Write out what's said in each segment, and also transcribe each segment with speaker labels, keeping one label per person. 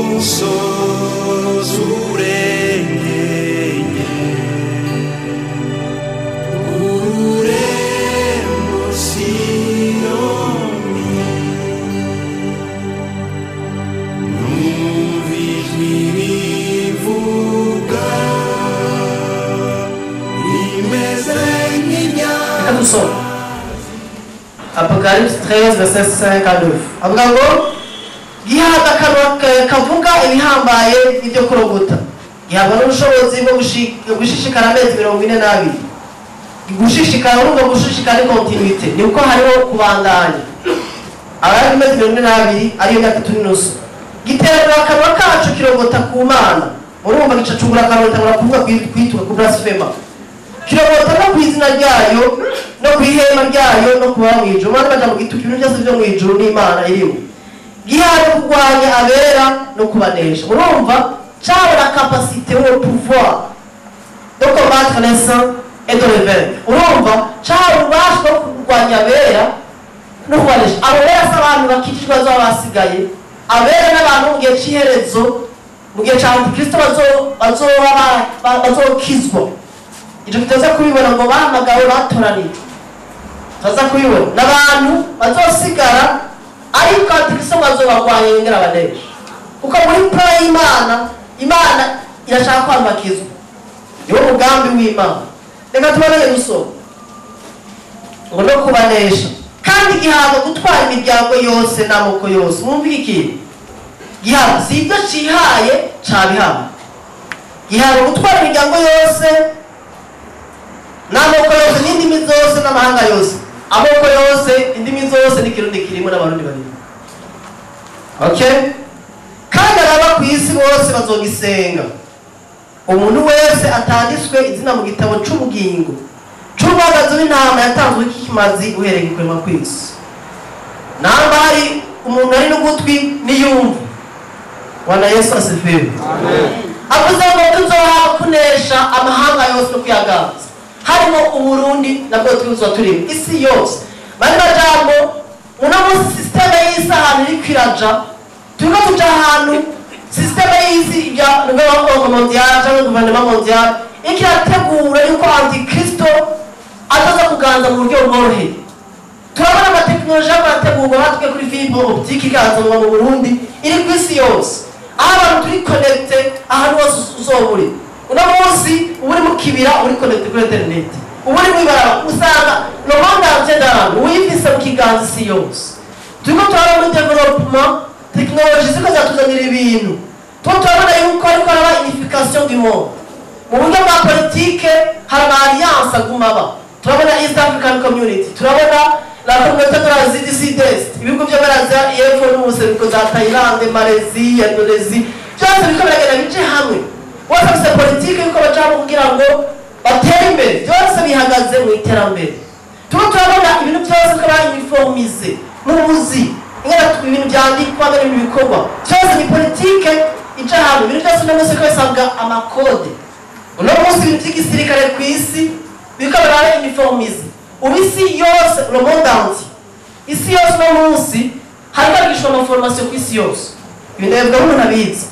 Speaker 1: Umusozi urengeye ururembo Siyoni, numva ijwi rivuga rimeze nk'irya.
Speaker 2: Reka dusome Apocalypse 13, verset 5 à 9. Avuga ngo gihabwa akanwa kavuga ibihambaye ibyo kurogota, gihabwa n'ubushobozi bwo gushishikara amezi 42. Gushishikara, urumva gushishikara ni continuité, ni uko hariho kubandanya. Abari amezi 42, ariyo myaka 3.5. Giterwa akanwa kacu kirogota ku Mana. Urumva gica cungura akanwa, gitangura kuvuga, kwituka, ku blasphema. Kirogota no ku izina ryayo, no ku ihema ryayo, no kuba mu ijuru. Mana baja mu gituka ibintu byose byo mu ijuru n'Imana irimo. Gihawe kurwanya abera no kubanesha. Urumva cyaba la capacité ou le pouvoir de combattre les saints et de les vaincre. Urumva cyaba ububasha bwo kurwanya abera no kubanesha. Abo bera si abantu bakijijwe bazaba basigaye. Abera n'abantu mu gihe cy'iherezo, mu gihe cya Antikristo, bazoba bazokizwa. Ibyo tutaza kubibona ngo bahamagawe, batoranijwe, tutaza kubibona n'abantu bazosigara, ariko Antikristo bazobarwanya yongera abanesha, kuko muri plan y'Imana, Imana irashaka ko abantu bakizwa. Niwo mugambi w'Imana. Reka tuboneye gusoma ngo no kubanesha. Kandi gihabwa gutwara imiryango yose n'amoko yose. Mwumve ikintu gihabwa, si ibyo cihaye cabihabwa. Gihabwa gutwara imiryango yose n'amoko yose n'indimi zose n'amahanga yose. Amoko yose, indimi zose, n'Ikirundi kirimo, n'Abarundi barimo. Okay, kandi araba ku isi bose bazogisenga, umuntu wese atanditswe izina mu gitabo c'ubugingo c'umwagazi w'intama yatanzwe k'ikimazi uhereye kurema kw'isi. Namba hari umuntu ari n'ugutwi, niyumva. Bwana Yesu asifiwe. Avuze ngo tuzohabwa kunesha amahanga yose no kuyaganza, harimo Uburundi nabwo tuzoba turimo, isi yose. Bari majambo, uno munsi système y'isi ahantu iriko iraja, turiko tuja ahantu système y'isi ya nouvel ordre mondial cyangwa gouvernement mondial iriko irategura yuko Antikristo azaza kuganza mu buryo bworoheye. Turabona amatekinoloji ariko arategurwa batwe kuri fibre optique ikazanwa mu Burundi, iri ku isi yose, aho abantu turi connecté ahantu hose uzoba uri. Uno munsi uba uri mu kibira, uri connecté kuri internet, uba uri mw'ibarabara, usanga le monde entier d'arabe uyifise mu kiganza, isi yose. Turiko turabona muri développement, tekinoloji ziko ziratuzanira ibintu. Turiko turabona yuko ariko haraba unification du monde mu buryo bwa politike. Hari ama alliance aguma aba. Turabona East African Community, turabona la Communauté de l'Asie du Sud-Est, ibihugu byo muri Aziya y'Epfo n'ubuseruko, za Thaïlande, Malaisie, Indonésie, byose biriko biragenda bije hamwe. Bose bafise politike yuko baca hamwe kugira ngo batere imbere. Byose bihagaze mu iterambere. Turiko turabona ibintu byose ko ba uniformisé mu buzi, ingene ibintu byandikwa, ingene ibintu bikorwa, byose ni politike ija hamwe. Ibintu byose uno munsi ko bisabwa ama codes. Uno munsi ibintu by'igisirikare ku isi biriko biraba uniformisé. Ubu isi yose, le monde entier, isi yose, uno munsi hariko harigishwa ama formation ku isi yose. Ibintu bivuga umuntu abizi,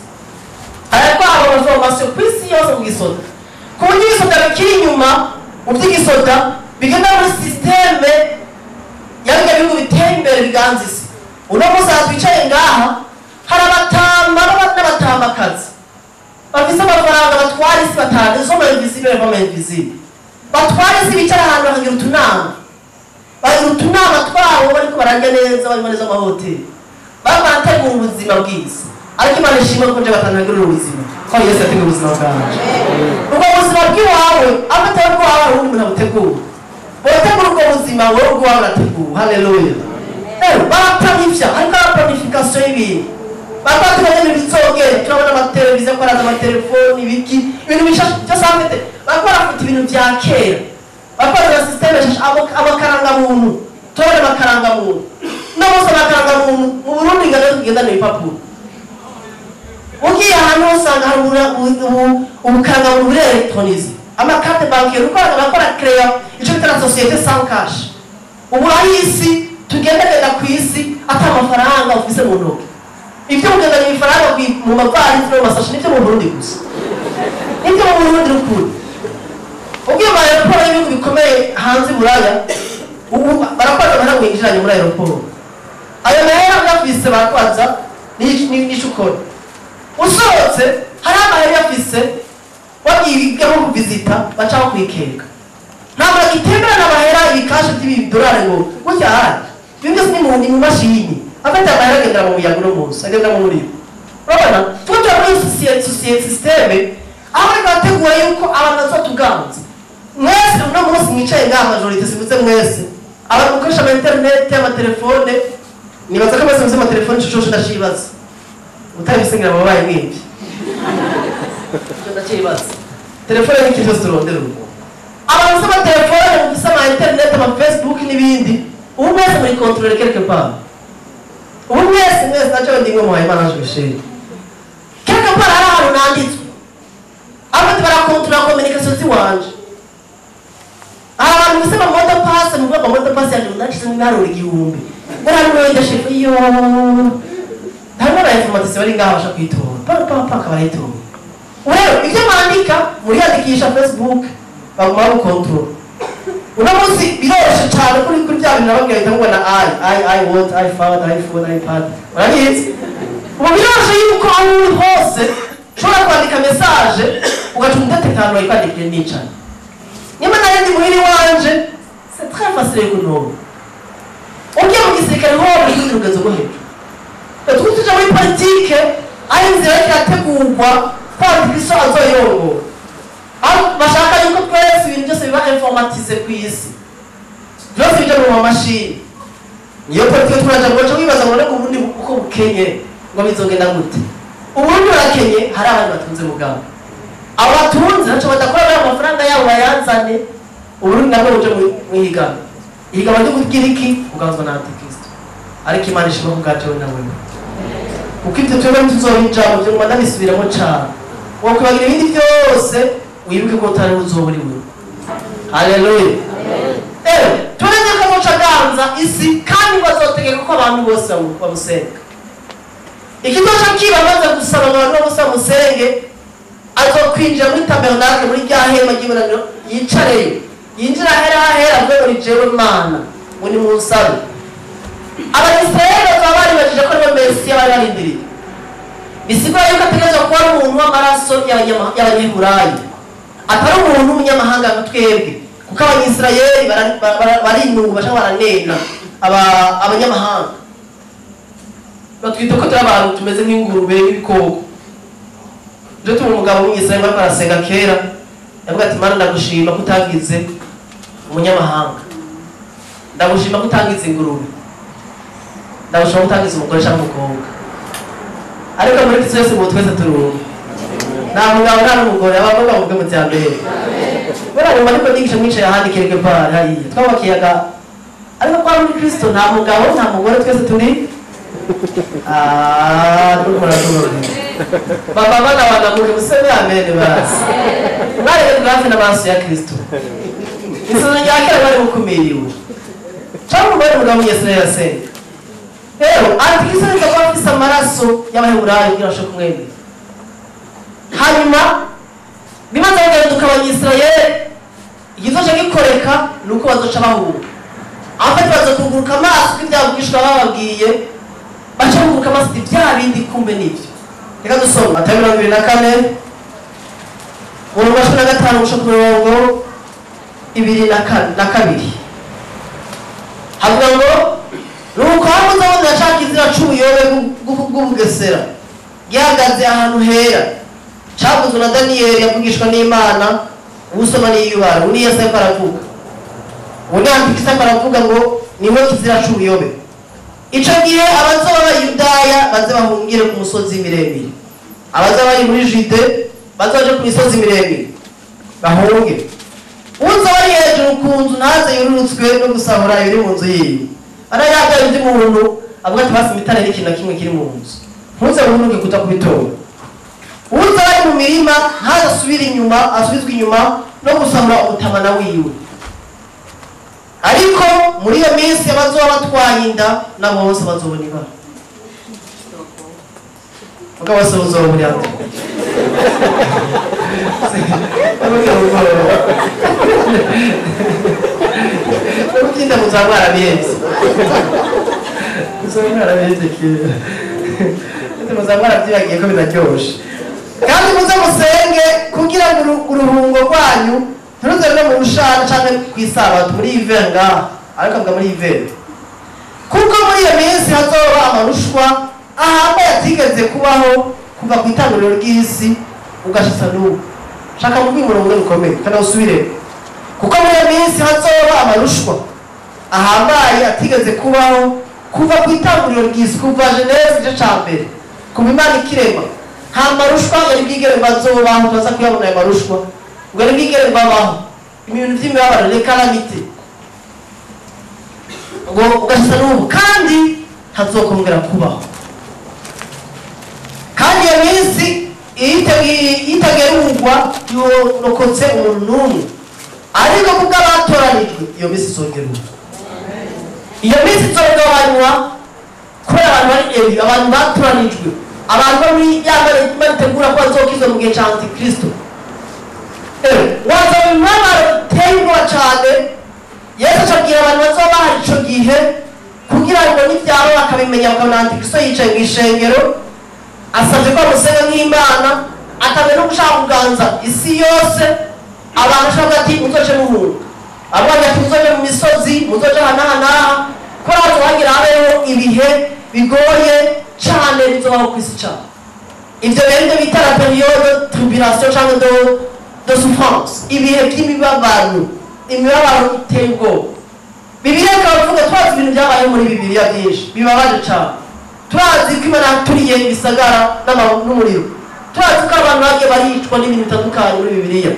Speaker 2: hariko haba ama formation ku isi yose mu gisoda, ku buryo ibisoda bikiri inyuma mu by'igisoda bigenda muri système ya bya bihugu biteye imbere biganza isi. Uno munsi aha twicaye ngaha hari abatamba n'abatambakazi bafise amafaranga, batwara isi, batanu izo invisible, vama invisible, batwara isi, bicara ahantu bakagira utunama, bagira utunama twabo, bariko bararya neza, barimo neza mu mahoteli, bariko barategura ubuzima bwiza. Ariko Imana ishimwe ko nje batanagurira ubuzima, ko Yesu yateguye ubuzima bwanje. Ubwo buzima bw'iwawe, aho atari ubwawe, hari uwundi muntu abutegura. Botegura ubwo buzima, wowe ubwawe urategura. Haleluya. Rero baraplanifya, ariko ara planification y'ibintu barateganya ibintu bizogera. Turabona amateleviziyo ko araza, amatelefoni, ibiki, ibintu bishasha byose. Bafite, bariko barafata ibintu vya kera, bariko bazana système nshasha. Amakarangamuntu, turabona amakarangamuntu no bose. Amakarangamuntu mu Burundi ngana tugendana ibipapuro. Ugiye ahantu usanga hari ubukarangamuntu buri électronisé, ama carte bancaire, uko bakora créer icyo bita la société sans cash. Ubu aho isi tugendagenda ku isi ata amafaranga ufise mu ntoki. Ibyo kugendana ibifaranga mu mavarisi no mu masashi nibyo mu Burundi gusa, nibyo mu Burundi rukuri. Ugiye mu aéroport y'ibihugu bikomeye hanze i Buraya, ubu barakwaza amahera winjiranye muri aéroport. Ayo mahera uyafise barakwaza n'ico ukora. Usohotse hari amahera uyafise wagiye nko kuvizita baca bakwikeka. Ntabwo bagitemberana amahera ibikashe by'ibidolari ngo gutya hari. Ibyo byose ni mu mashini. Afite amahera agendera mu muyaga uno munsi, agendera mu muriro. Urabona tuba muri sosiyete système aho bariko barategura yuko abantu bazotuganza. Mwese uno munsi mwicaye ngaha, majorité, sivuze mwese, abantu mukoresha ama internet, amatelefone, nibaza ko mwese muzi amatelefone. Ico cose ndacibaza, utabisengera wabaye mwibye. Ico ndacibaza, telefone ni ikintu cyose turondera ubu. Abantu bafise amatelefone, mufise ama internet, ama Facebook n'ibindi, ubu mwese muri contrôle quelque part. Ubu mwese mwese naco ndimwe muhaye Imana Michel, quelque part hari ahantu nanditswe abandi barakontorora communication ziwanje. Aha abantu mufise ama mots de passe, muvuga ama mots de passe yanje ndacitse ibiharuro 1000, ngo nta n'umwe ndashika iyo harimo aba informaticiens bari ngaha basha kwitora pa pa pa akabayitora. Rero ibyo mwandika muriyandikisha Facebook, baguma bagukontorora. Uno munsi biroroshe cyane kuri bya bintu nababwira bita ngo na i i i what iPhone, iPhone, iPad, urabizi. Ubu biroroshe yuko aho uri hose ushobora kwandika message ugaca umudetekta ahantu wayikwandikiye nicaye. Nyuma nayo ndi muhiri wanje, c'est très facile kuntora. Ugiye mu gisirikare ho buri rundi rugezo rwo hejuru. Tuba tuja muri politike aho inzira iriko irategurwa ko Antikristo azoyongora, aho bashaka yuko twese ibintu byose biba informatisé ku isi, byose bija mu mamashini. Niyo politike turaja ngo baca wibaza ngo reka ubundi uko bukenye ngo bizogenda gute? Ubundi burakenye, hari abantu batunze mugabo. Abo batunze ntaco badakora n'ayo mafaranga yabo bayazane. Uburundi nabwo buje mw'ihiganwa, ihiganwa ryo kugira iki? Kuganzwa na Antikristo. Ariko Imana ishima ku bwa jewe na wewe, kuko ibyo twebwe ntituzobijamo. Byo nguma ndabisubiramo cane, wokwibagira ibindi byose, wibuke ko utari uzoba uri wewe. Haleluya! Tureze ko azoca aganza isi kandi ngo azotegeka ko abantu bose bamusenga. Ikizoca kiba, amaze gusaba ngo abantu bose bamusenge, azokwinjira muri tabernacle, muri rya hema ry'ibonaniro, yicareyo, yinjira ahera ahera, avuge ngo ni jewe Mana, ngo ni munsabe. Abayisirayeli bakaba baribajije ko ariwe Mesiya bari barindiriye. Bisigura yuko ategerezwa kuba ari umuntu w'amaraso y'Abanyehurayi, atari umuntu w'umunyamahanga nka twebwe, kuko Abanyisirayeli barinuba cyangwa baranena abanyamahanga, batwita ko turi abantu tumeze nk'ingurube n'ibikoko. Ibyo tuma umugabo w'Umwisirayeli ariko arasenga kera yavuga ati: "Mana, ndagushima ko utagize umunyamahanga, ndagushima ko utagize ingurube, ndagushima ko utagize umugore cyangwa umukobwa." Ariko muri Kristo Yesu ubu twese turi umwe, nta mugabo nta n'umugore. Abakobwa muvuge muti amen. Buriya nyuma ariko nigisha mwicaye ahandi quelque part hariya twabakiyaga, ariko kwa muri Kristo nta mugabo nta mugore, twese turi. Ah, turiko muratubona baba bana banamuke museme amen. Basi mwarebe hafi n'amaraso ya Kristo. Isezerano rya kera bari bukumiriwe cyangwa umugore mugabo Yesu yasenga. Rero Antikristo niza kuba afise amaraso y'Abaheburayo kugira ngo ashobore kumwemera. Hanyuma bimaze kugaruka Abanyisirayeli, ikizoca gikoreka ni uko bazoca bahunga. Abafati bazokunguruka amaso ko ibyavugishwa bababwiye, baca bunguruka amaso ati bya bindi kumbe nibyo. Reka dusome Matayo 24, umurongo wa 15 gushika ku 22. Havuga ngo: "Nuko hamwe uzabona ca kizira c'ubuyobe bw'ubugesera gihagaze ahantu hera, cavuzwe na Daniyeli yavugishwa n'Imana, uwusoma niyubara." Ubu ni Yesu ariko aravuga, ubu ni Antikristo ariko aravuga ngo niwe kizira c'ubuyobe. "Ico gihe abazoba bari Yudaya baze bahungire ku musozi miremire, abazoba bari muri Jude bazoje ku misozi miremire bahunge, uzoba ari hejuru ku nzu ntaze yururutswe no gusahura ibiri mu nzu yiwe." Ara yabyaye iby'umuntu avuga ati basi imitare n'ikintu na kimwe kiri mu nzu, ntuze wururuke kuja kubitora. "Uzoba ari mu mirima ntaze asubire inyuma, asubizwe inyuma no gusahura umutamana wiwe. Ariko muri iyo minsi abazoba batwaye inda nabo bose bazobona ibara." Mugabo se uzoba muri antikristo. Ukinda muzaba mwarabihevye. Muzaba mwarabihevye kera. Muzaba mwaravyibagiye ko binaryoshe. Kandi muze musenge kugira ngo uruhungo rwanyu ntiruze no mu rushana canke kw'isabato muri hiver ngaha, ariko avuga muri hiver. Kuko muri iyo minsi hazoba amarushwa ahambaye atigeze kubaho kuva ku itanguriro ry'isi ugashitsa n'ubu. Shaka mu umurongo ukomeye kandi usubire. Kuko muri iyo minsi hazoba amarushwa ahambaye atigeze kubaho kuva ku itanguriro ry'isi, kuva Genese igice ca mbere, kuva Imana ikirema. Nta marushwa yari bwigere bazobaho, tubaza kuyabona ayo marushwa ngo yari bwigere babaho. Ibintu vy'imibabaro ni calamity ngo ugashitsa n'ubu, kandi ntazokongera kubaho. Kandi iyo minsi itagerurwa yorokotse umuntu n'umwe, ariko kubwo abatoranijwe iyo minsi izogerurwa. Iyo minsi izogabanywa kubera abantu bari ebi, abantu batoranijwe, abantu bo muri ya Imana itegura ko bazokizwa mu gihe ca Antikristo. Waza mu mibabaro iteye ubwoba cane. Yesu acabwira abantu bazoba bahari ico gihe kugira ngo nivyaba bakabimenya, bakabona Antikristo yicaye mw'ishengero asavye ko bamusenga nk'Imana, atamenya no gushaka kuganza isi yose. Abantu ashobora ati muzoce muhunga, abandi ati muzoce mu misozi, muzoce aha n'aha n'aha, kubera hazohagira habeho ibihe bigoye cane bizobaho kw'isi cane. Ivyo rero nivyo bita la période de tribulation canke de souffrance, ibihe vy'imibabaro, imibabaro iteye ubwoba. Bibiliya ikaba ivuga, turazi ibintu vyabayeho muri Bibiliya vyinshi bibabaje cane. Turazi ko Imana yaturiye ibisagara n'umuriro, turazi ko abantu bagiye baricwa n'ibintu bitandukanye muri Bibiliya.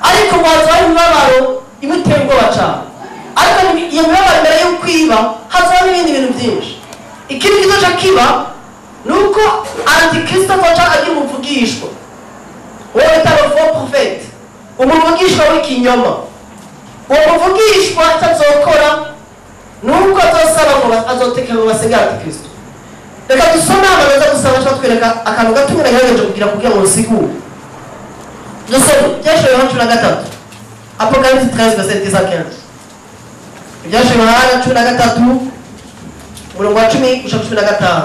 Speaker 2: Ariko hazobaho imibabaro imwe iteye ubwoba cane. Ariko iyo mibabaro imbere y'ukwiba hazobaho n'ibindi bintu vyinshi. Ikindi kizoca kiba ni uko Antikristo azoca agira umuvugishwa, uwo bita le faux prophète, umuvugishwa w'ikinyoma. Uwo muvugishwa icyo azokora ni uko azosaba ngo azotekera ngo basenge Antikristo. Reka dusome hano baza gusaba cyangwa twereka akantu gato nagerageje kugira ngo nsigure. Dusome Ibyahishuriwe Yohana 13, Apocalypse 13 verset 10 à 15. Ibyahishuriwe Yohana 13 umurongo wa 10 gushika 15.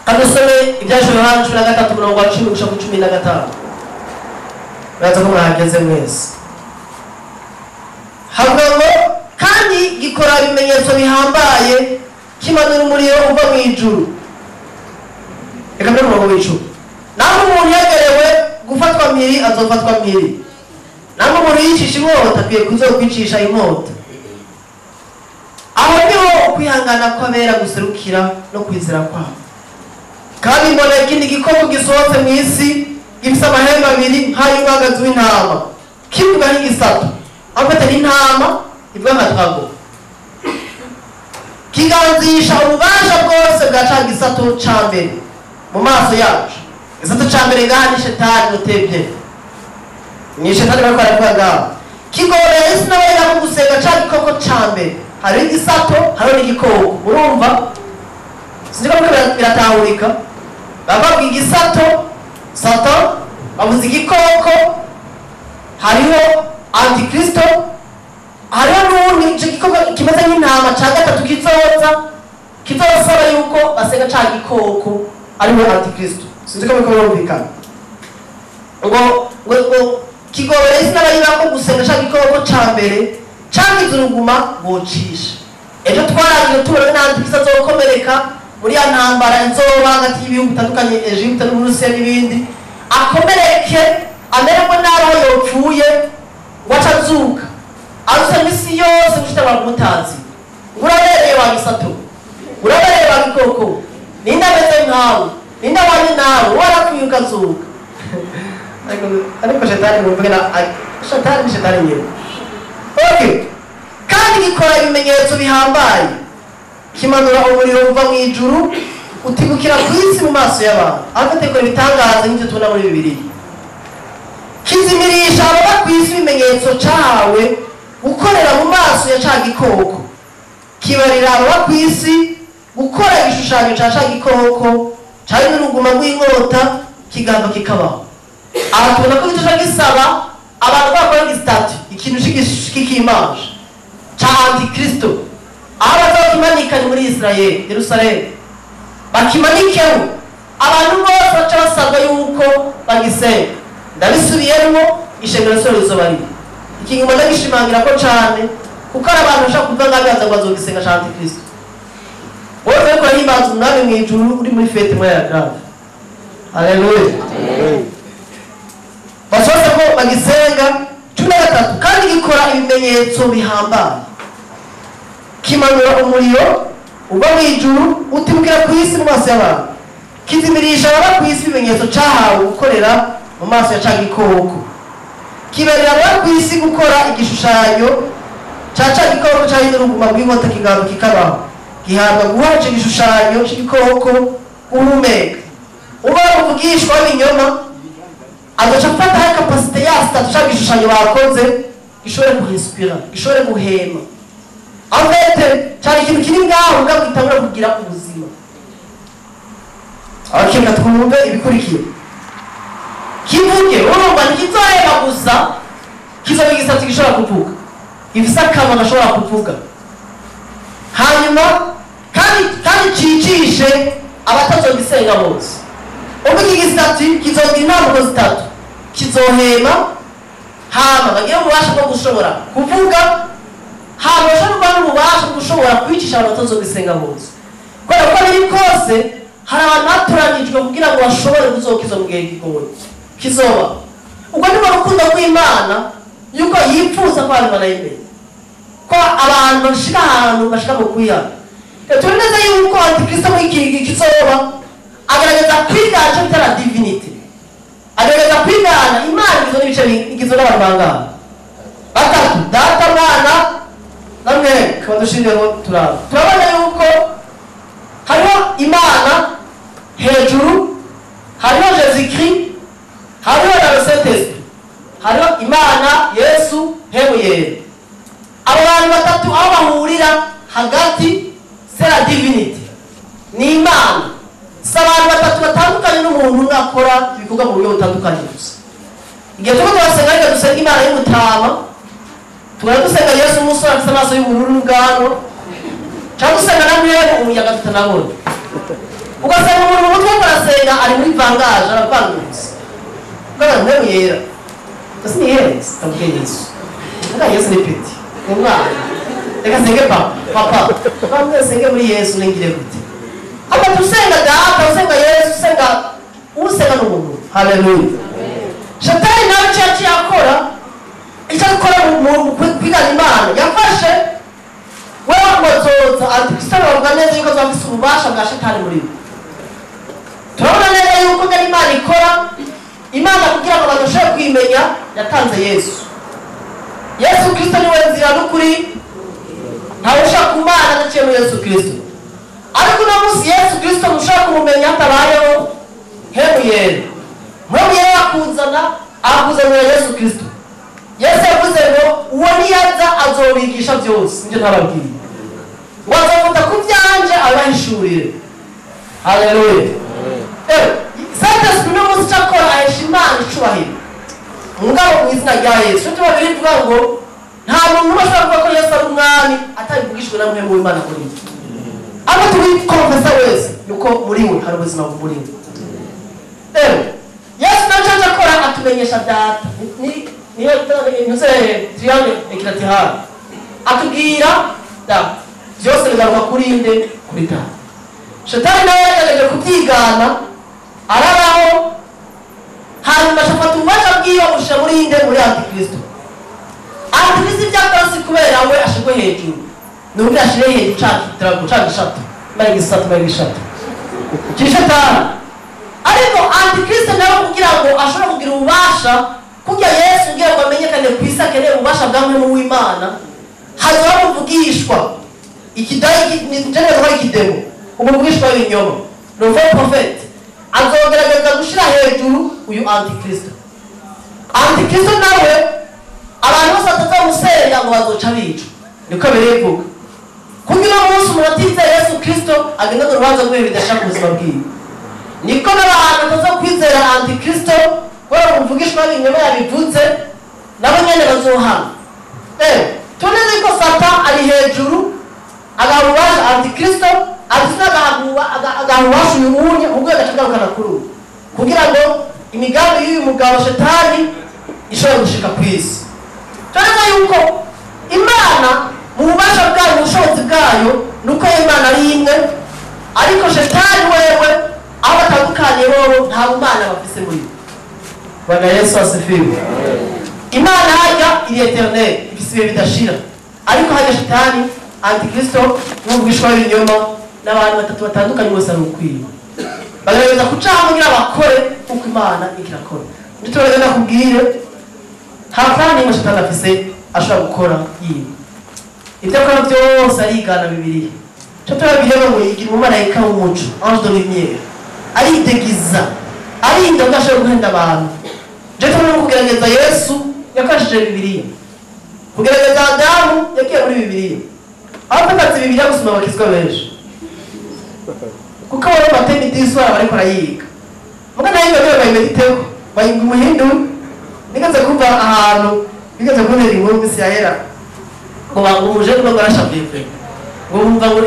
Speaker 2: Kadusome Ibyahishuriwe Yohana 13 umurongo wa 10 gushika 15. Muraza ko mwahageze mwese. Havuga ngo kandi gikora ibimenyetso bihambaye, kimanura umuriro uva mu ijuru. Reka mbere umurongo w'icumi. Naho umuntu yegerewe gufatwa mpiri azofatwa mpiri, naho umuntu yicisha inkota akwiye kuzokwicisha inkota. Aho niho ukwihangana kw'abera guserukira no kwizera kwabo. Kandi mbona ikindi gikoko gisohotse mu isi gifise amahembe abiri nk'ay'umwagazi w'intama, kivuga nk'igisato, afite n'intama ivuga nka drago, kiganzisha ububasha bwose bwa ca gisato ca mbere mu maso yacu. Igisato ca mbere ngaha ni shetani utevye, ni shetani bariko baravuga ngaha. Kigorera isi n'abarera mu gusenga ca gikoko ca mbere. Hariho igisato, hariho n'igikoko. Murumva? Sinzi ko biratahurika. Bavuga igisato Satan, bavuze igikoko, hariho Antikristo, hariho n'uwundi ico gikoko kimeze nk'intama ca gatatu kizoza, kizosaba yuko basenga ca gikoko, ariwe Antikristo. Sinzi ko biriko birumvikana. Ngo kigorera isi n'abayibako gusenga ca gikoko ca mbere canke uruguma bocisha. Ejo twaragiye tubona n'Antikristo azokomereka muri ya ntambara izoba hagati y'ibihugu bitandukanye, Egypte n'Uburusiya n'ibindi, akomereke amererwe nabi aho yopfuye, ngo ace azuka azuka imisi yose gushika bamutazi. Ngo urabereye wa gisato, urabereye wa gikoko, ninde ameze nkawe, ninde abanye nawe, warapfuye ukazuka. Ariko shetani mumvuge na shetani ni shetani nyine. Okay. Kandi gikora ibimenyetso bihambaye, kimanura umuriro uva mu ijuru utibukira ku isi mu maso y'abantu. Afite ikora ibitangaza nk'ibyo tubona muri Bibiliya. Kizimirisha ababa ku isi ibimenyetso cawe gukorera mu maso ya ca gikoko, kibarira ababa ku isi gukora igishushanyo ca ca gikoko cari n'uruguma rw'inkota kigamba kikabaho. Aha tubona ko gica gisaba abantu bakora istatue, ikintu cy'ikimanje ca antikristo, aho bazokimanikanye muri Israel, Yerusalemu, bakimanikeho abantu bose baca basabwa yuko bagisenga. Ndabisubiyemo, ishengero sio rizoba riri. Iki ngoma ndagishimangira ko cane, kuko ari abantu bashaka kuvuga ngo abaza ngo bazogisenga ca antikristo. Wowe uriko urahimbaza umwami mw'ijuru uri muri fete muri ya grave. Haleluya. Basoza ko bagisenga. 13, kandi gikora ibimenyetso bihambaye, kimanura umuriro uva mu ijuru utibukira ku isi mu maso y'abantu, kizimirisha ababa ku isi ibimenyetso cahawe gukorera mu maso ya ca gikoko, kibarira ababa ku isi gukora igishushanyo ca ca gikoko cari n'uruguma rw'inkota kigamba kikabaho, gihabwa guha ico gishushanyo c'igikoko guhumeka. Uba umuvugishwa w'ibinyoma azoca afata ya kapasite ya statue canke igishushanyo bakoze gishobore kuhespira, gishobore guhema. En fait, cari ikintu kiri ngaho mugabo gitangura kugira ubuzima. Reka twumve ibikurikira. Kivuge, urumva ntikizohema gusa, kizoba igisatsi gishobora kuvuga, gifise akanwa gashobora kuvuga, hanyuma kandi cicishe abatazogisenga bose. Ubwo iki gisatsi kizogira intambuko zitatu: kizohema, hama bagire ububasha bwo gushobora kuvuga, hama bashobore kuba n'ububasha bwo gushobora kwicisha abantu batazogisenga bose. Kubera ko biri kose hari abantu batoranijwe kugira ngo bashobore kuzokiza mu gihe kigoye kizoba. Ubwo nibwo rukundo rw'Imana, yuko yifuza ko abantu banayimenya, ko abantu bashika ahantu bashika mu kwihana. Turi neza yuko antikristo muri iki gihe kizoba agerageza kwigana ico bita la divinité, agerageza kwigana Imana igizwe n'ibice igizwe n'abantu bangahe? Batatu: Data, Mwana na Mwene. Tukaba dushingiyeho turaba, turabona yuko hariho Imana hejuru, hariho Jésus-Christ, hariho na Saint-Esprit, hariho Imana, Yesu, Mpwemu Yera. Abo bantu batatu aho bahurira hagati, c'est la divinité, ni Imana. Si abantu batatu batandukanye n'umuntu umwe akora ibikorwa mu buryo butandukanye gusa. Igihe turiko turasenga, reka dusenga Imana y'umutama, tugahora dusenga Yesu umusore afise amaso y'ubururu n'ubwanwa, cyangwa dusenga na Mpwemu umuyaga tutanabona. Ugasanga umuntu mu mutwe ariko arasenga ari muri vangaje, aravangutse. Ugasanga Mpwemu Yera, ese ni Yesu? Ndabwiye Yesu, mbwa Yesu ni peti, ni umwana, reka nsenge papa, papa bamwe nsenge muri Yesu ningire gute? Aba tusenga Data, usenga Yesu, usenga usenga n'umuntu. Haleluya. Shatani nawe icyo yaciye akora, icyo akora mu kwigana Imana, yafashe wewe ngo azoza antikristo, bavuga neza yuko azaba afise ububasha bwa Shatani muri we. Turabona neza yuko ngari Imana ikora, Imana kugira ngo abantu bashobore kwimenya yatanze Yesu. Yesu Kristo niwe nzira n'ukuri, ntawe ushaka ku Mana adaciye muri Yesu Kristo. Ariko uno munsi Yesu Kristo ntushobora kumumenya hatabayeho Mpwemu Yera. Mpwemu Yera akuzana, akuzanira Yesu Kristo. Yesu yavuze ngo uwo niyaza azobigisha byose, nibyo ntababwiye, ngo azofata ku byanje abahishurire. Haleluya. Saint-Esprit uno munsi icyo akora ahesha Imana icubahiro mugabo mu izina rya Yesu. Icyo tuba bivuga ngo nta muntu n'umwe ashobora kuvuga ko Yesu ari umwami atabivugishijwe na Mpwemu w'Imana muri we. Abo tubikonfesa wese yuko muri we hari ubuzima buri we. Rero Yesu nawe icyo akora atumenyesha Data, niyo ntuze triangle equilateral, atubwira Data, byose bigaruka kuri nde? Kuri Data. Shatani nawe yagerageje kubyigana, arabaho, hanyuma ashafata ububasha bw'iyo bushyira muri nde? Muri antikristo. Antikristo ibyo akora si kubera we ashirwe hejuru, ni uburyo ashire hejuru ca kidarapo, ca gishato, mara igisatu, mara igishato kishatani. Ariko antikristo nawe kugira ngo ashobore kugira ububasha kurya Yesu, kugira ngo amenyekane ku isi, akeneye ububasha bwa Mpwemu w'Imana, hazoba umuvugishwa ikidayi njeneza ko ari ikidemo, umuvugishwa w'ibinyoma, le faux prophète, azogerageza gushira hejuru uyu antikristo. Antikristo nawe abantu bose batazamusenga ngo bazoca bicwa, niko birivuga. Kuko uno munsi umuntu atizeye Yesu Kristo agenda mu rubanza rw'ibihe bidashaka ubuzima bwiwe, niko n'abantu Antikristo kubera umvugishwa w'ibinyoma yabivuze, nabo nyene bazohana. Tubona ko Satan ari hejuru agaha ububasha Antikristo, Antikristo agaha ububasha uyu wundi, mu rwego agaca agarukana kuri ubu kugira ngo imigambi y'uyu mugabo Shetani ishobore gushika ku isi. Turabona yuko Imana mu bubasha bwayo, mu bushobozi bwayo, nuko Imana ari imwe, ariko Shetani wewe aho batandukanye bobo nta bumana bafise muri bo. Bwana Yesu asifiwe. Imana hajya iri eternel, ifise ibihe bidashira, ariko hajya Shetani, Antikristo n'umvugishwa w'ibinyoma n'abantu batatu batandukanye bose ari ukwiba, bagerageza kucaho kugira bakore uko Imana ikirakora. Nditubagenda kubwire nta plan n'imwe Shetani afise ashobora gukora yiwe. Ibyo akora byose arigana Bibiliya. Cyo turabireba ngo yigira umumarayika w'umuco, ange de lumière, aridegiza, arinda ko ashobora guhenda abantu. Je tubona kugerageza Yesu yakoresheje Bibiliya, kugerageza Adamu yagiye muri Bibiliya. Aho tukazi Bibiliya gusoma bakizwa benshi, kuko bari batema idiswara bariko barayiga. Muga nayo bagiye bayimediteko bayinga umuhindu. Nigeze kumva ahantu, bigeze kuntera inkuru misi yahera, ngo bangumuje ngo barashavye, ngo bumva ngo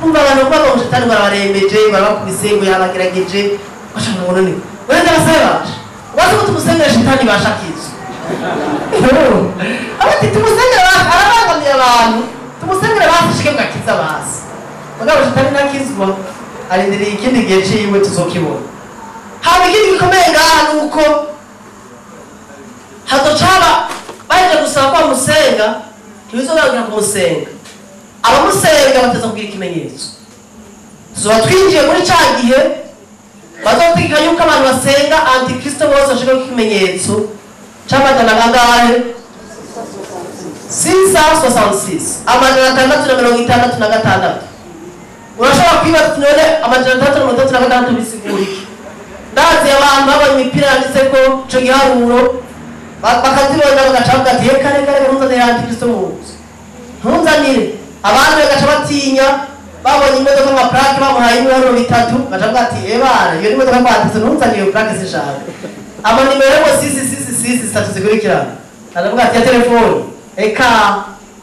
Speaker 2: bumva abantu bavuga ngo Shetani barabarembeje, barabakubise, ngo yabagerageje, bashaka ngo none wenda basaba bazi ko tumusengera Shetani bashakizwe. Abati tumusengera arabangamiye abantu, tumusengera bafishike bwakiza basi. Mugabo Shetani ntakizwa, arindiriye ikindi gihe ciwe tuzokibona. Haba ikindi gikomeye ngaha nuko hazocaba baje gusaba ko bamusenga, ntibizobagira kumusenga. Abamusenga bateza kugira ikimenyetso. Tuzoba twinjiye muri ca gihe bazotegeka yuko abantu basenga Antikristo bose bashirwaho ikimenyetso c'amajana angahe? 666, 666. Urashobora kwibaza uti none 666 bisigura iki? Ndazi abantu babonye imipira yanditseko ico giharuro bakazibona bagaca bavuga ati reka reka reka ntunzanire Antikristo mu nzu, ntunzanire. Abandi bagaca batinya babonye imodoka nka plaque bamuhaye ibiharuro bitatu, bagaca bavuga ati ebana iyo ni imodoka kwa Antikristo, ntunzanire iyo plaque sinshaka. Amanimero ngo sisi sisi sisi zitatu zikurikirana, aravuga ati ya telefone eka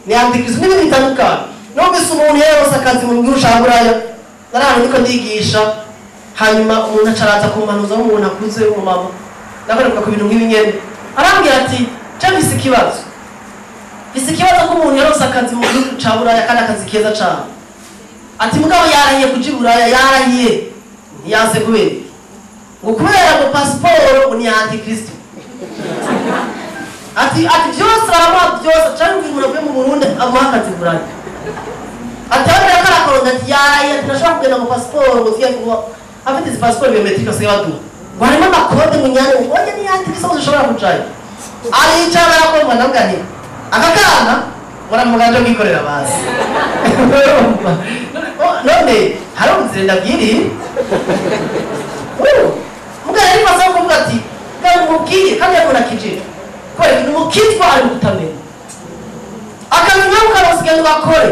Speaker 2: ni Antikristo n'ibindi bitandukanye. Numvise umuntu yarose akazi mu gihugu ca Buraya, nari ahantu ndiko ndigisha, hanyuma umuntu aca araza kumpanuza w'umuntu akuze w'umumama, ndabaruka ku bintu nk'ibi nyene, arambwira ati je mfise ikibazo, mfise ikibazo ko umuntu yarose akazi mu gihugu ca Buraya kandi akazi keza cane, ati mugabo yarahiye kuja i Buraya, yarahiye ntiyanse kubera iki? Ngo kubera ngo pasiporo ngo ni ya Antikristo. Ati byose baramuha byose, canke umuntu avuye mu Burundi amuha akazi i Buraya. Ati abona ko arakoronda, ati yarahiye, ati nashobora kugenda mu pasiporo ngo tugiye kuba afite izi pasiporo biometrique basigaye baduha, ngo harimo amakode mu nyanya, ngo oya ni Antikristo ngo ushobora kujayo. Aricara arakomba, ndavuga nti aka kana muramuganje kwikorera basi. None hari ubuzire ndabwiriye. Mugabo yari maze kuvuga ati kandi mubwiye kandi yabona kijira kubera ibintu mukitwa ari kutamenya, akamenya ukarosiga ngo bakore,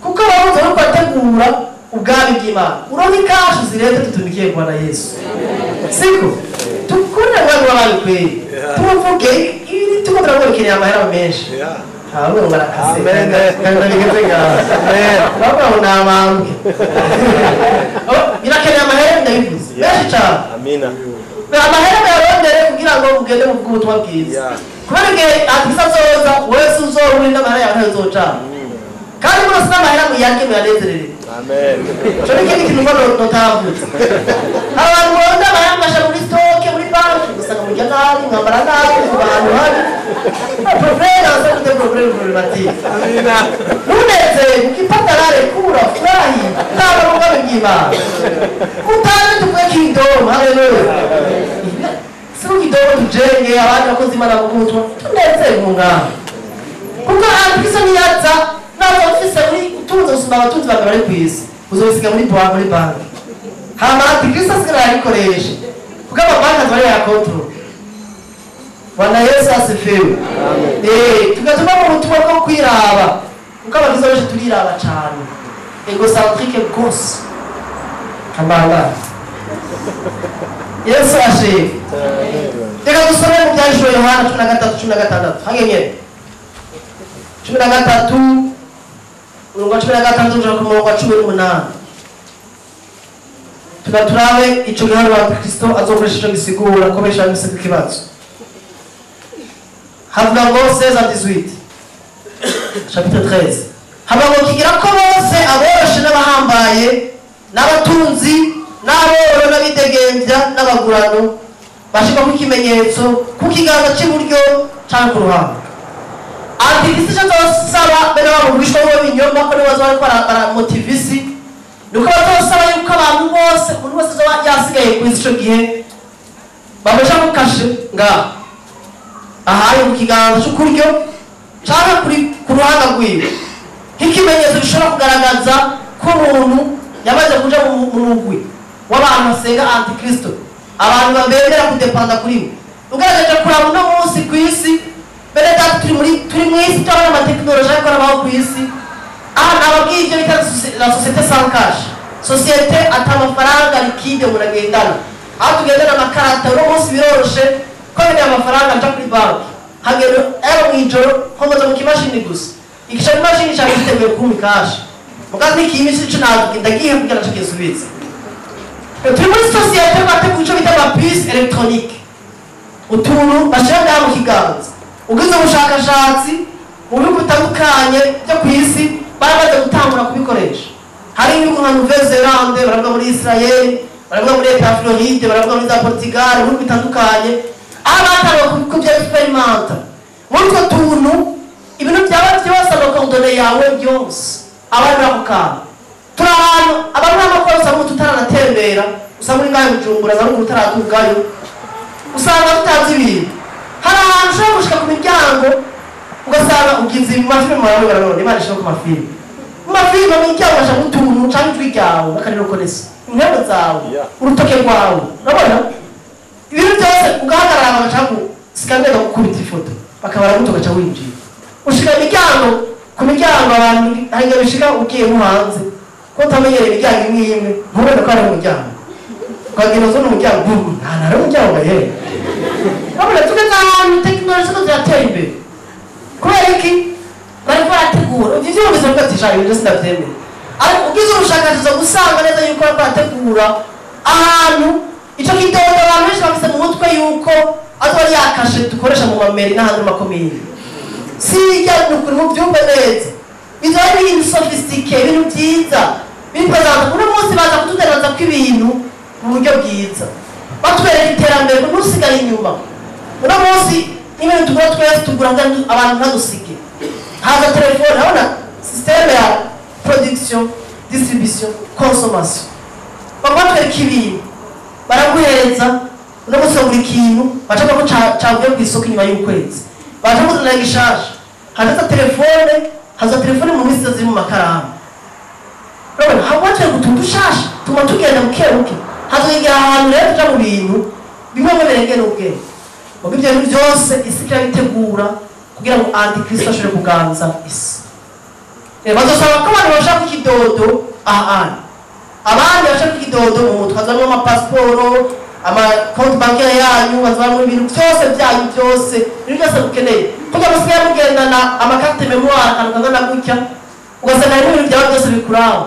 Speaker 2: kuko ababuze no kwategura ubwami bw'Imana. Uronka ikashu zirete tutumikiye Bwana Yesu, siko tukunde mwami w'abami kweli, tuvuge ibi tuko turavuga amahera menshi. Ntabwo ngo barakase kandi bigeze ngaho bavuga ngo ni amambwe, birakeneye amahera, ndabivuze menshi cyane.
Speaker 3: Amina.
Speaker 2: Amahera bayarondere kugira ngo ugende mu bw'ubutumwa bwiza, kubera igihe Antikristo azoza wese uzobura n'amahera yawe ntazocana, kandi mwese n'amahera muyarye muyanezerere.
Speaker 3: Amen.
Speaker 2: Ico ni ikindi kintu mbona notavuze. Abantu bonda bayambasha muri stoke muri banki, usanga murya nabi, mwambara nabi, muba ahantu habi. Problème, ensemble de problèmes problématiques.
Speaker 3: Amina.
Speaker 2: Ntunezerwe ukipatarare kura furahi taba mu bwami bw'Imana. Utaze tuvuge kidomo, haleluya. Si kidomo tujenge abandi bakozi Imana mu tunezerwe mu ngamba. Kuko Antikristo niyaza nawe ufise muri utunze gusumba abatunzi bawe bari ku isi, uzobisiga muri banki, muri banki. Hama Antikristo asigara arayikoresha kuko amabanki azaba ariyo yakontorora. Bwana Yesu asifiwe. Tugatuma mu butumwa bwo kwiraba, kuko abakristo benshi turiraba cane, egocentrique gose. Kamana Yesu ashimwe. Reka dusome mu Byanditswe Yohana 13:16 hangenyene 13 umurongo wa 16 uja ku murongo wa 18. Tugaturabe ico giharuro wa Kristo azokoresha ico gisigura ko benshi bafise ikibazo. Havuga ngo 16:18 chapitre 13 havuga ngo kigira ko bose aboroshe n'abahambaye n'abatunzi n'aboro n'abidegemvya n'abagurano bashika ku kimenyetso ku kiganza cy'iburyo canke ku ruhanga. Antikristo azosaba bene wabo bwishwa b'ibinyoma ko nibo bazoba bariko baramotivisi, nuko bazosaba yuko abantu bose, umuntu wese azoba yasigaye ku isi ico gihe bamuja ku kashe ngaha ahaye ku kiganza c'ukuryo canke ku ruhanga rwiwe, nk'ikimenyetso gishobora kugaragaza ko umuntu yamaze kuja mu mugwi w'abantu basenga antikristo, abantu babemera kudepanda kuri we. Ugaragaje kuraba uno munsi ku isi, bene data turi mu isi turabona amatekinoloji ariko arabaho ku isi. Aha nababwiye ibyo bita la société sans cash, société ata mafaranga liquide umuntu agendana, aho tugendana amakarata. Uno munsi biroroshe ko bene amafaranga aja kuri banki hagera ero mw'ijoro nkomoza mu kimashini gusa, igica imashini cyane giteguye kumpa cash mukazi n'ikimisi ico ndagiye kugira ngo kisubize. Turi muri société bateguye ico bita amapuce électronique, utuntu bashira ngaha mu kiganza. Ugize ubushakashatsi mu bihugu bitandukanye byo ku isi baramaze gutangura kubikoresha. Hari ibihugu nka Nouvelle-Zélande, baravuga muri Israel, baravuga muri Leta ya Floride, baravuga muri za Portugal, ibihugu bitandukanye aho batanguye kubya experimenta muri utwo tuntu. Ibintu byaba byose, amakorodone yawe byose abari muri ako kantu. Turi ahantu abantu n'amakoro usanga umuntu utaranatembera, usanga uri ngaho Bujumbura, za ruguru utaradugayo, usanga tutazi ibintu. Hari ahantu ushobora gushika ku miryango ugasanga ugize mu mafilime murabona none Imana ishaka ku mafilime, mu mafilime mu miryango bashaka utuntu canke ijwi ryawe bakarirokonesa, intebe zawe, urutoke rwawe, urabona ibintu byose, ugahagarara bagaca sikaneza gukubita ifoto bakabara guto gaca winjira. Ushika imiryango ku miryango abantu hari igihe bishika ugiye nko hanze ko utamenyereye imiryango imwe imwe, ntubone ko ari umuryango, ukagenda uzana umuryango nta ntari umuryango yewe. Urabona tugeze ahantu tekinoloji ziko ziratera imbere. Kubera iki? Bariko barategura ivyo vyumvise uvuga ati sha ibintu sinavyemera, ariko ugize ubushakashatsi gusanga neza yuko bariko barategura ahantu ico kidodo abantu benshi bafise mu mutwe yuko azoba ari yakashe dukoresha mu mameri n'ahandi mu makomine. Sijya nukuri muvyumve neza, bizoba ari ibintu sophistiqué, ibintu vyiza biri présent. Uno munsi baza kutudandaza kw'ibintu mu buryo bwiza, batwereka iterambere ngo ntusigare inyuma. Uno munsi n'ibintu tugura twese tugura ngo abantu ntadusige. Haza telefone, urabona système ya production, distribution, consommation, bakaba batwereka ibintu baraguhereza. Uno munsi buri kintu baca ko cavuye ku isoko inyuma y'ukwezi, baca kuzanira gishasha. Haza telefone, haza telefone mu minsi ziri mu makaramu, urabona habatwereka utuntu dushasha tuma tugenda buke buke. Hazogera ahantu rero tuja mu bintu bimwe bimwe birengera ubwenge. Mugo ibyo bintu byose isi irabitegura kugira ngo antikristo ashobore kuganza isi. Bazosaba ko abantu bashaka ikidodo aha, abandi bashaka ikidodo mu mutwe, hazamo amapasiporo, amakonti bancaire yanyu, hazamo ibintu byose byanyu byose, ibintu byose mukeneye. Kuko musigaye mugendana amakarte mémoire akantu kangana gutya, ugasanga harimo ibintu byawe byose bikuraba,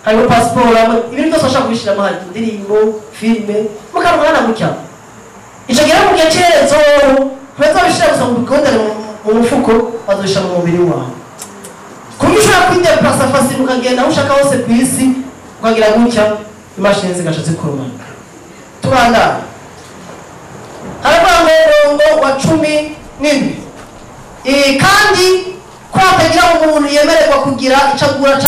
Speaker 2: harimo pasiporo, ibintu byose bashaka kubishiramo, hari indirimbo, filime, mukantu gutya. Ico gihe mu gihe c'iherezo ntibazobishira gusa ngo ubigondere mu mufuko, bazobishira mu mubiri wawe. Kuko ushobora kwideplasa facile ukagenda aho ushaka hose ku isi, ukagira gutya imashini zigaca zikurumana. Tubandane. Haravuga ngo umurongo wa 17, kandi ko hatagira umuntu yemererwa kugira ico agura.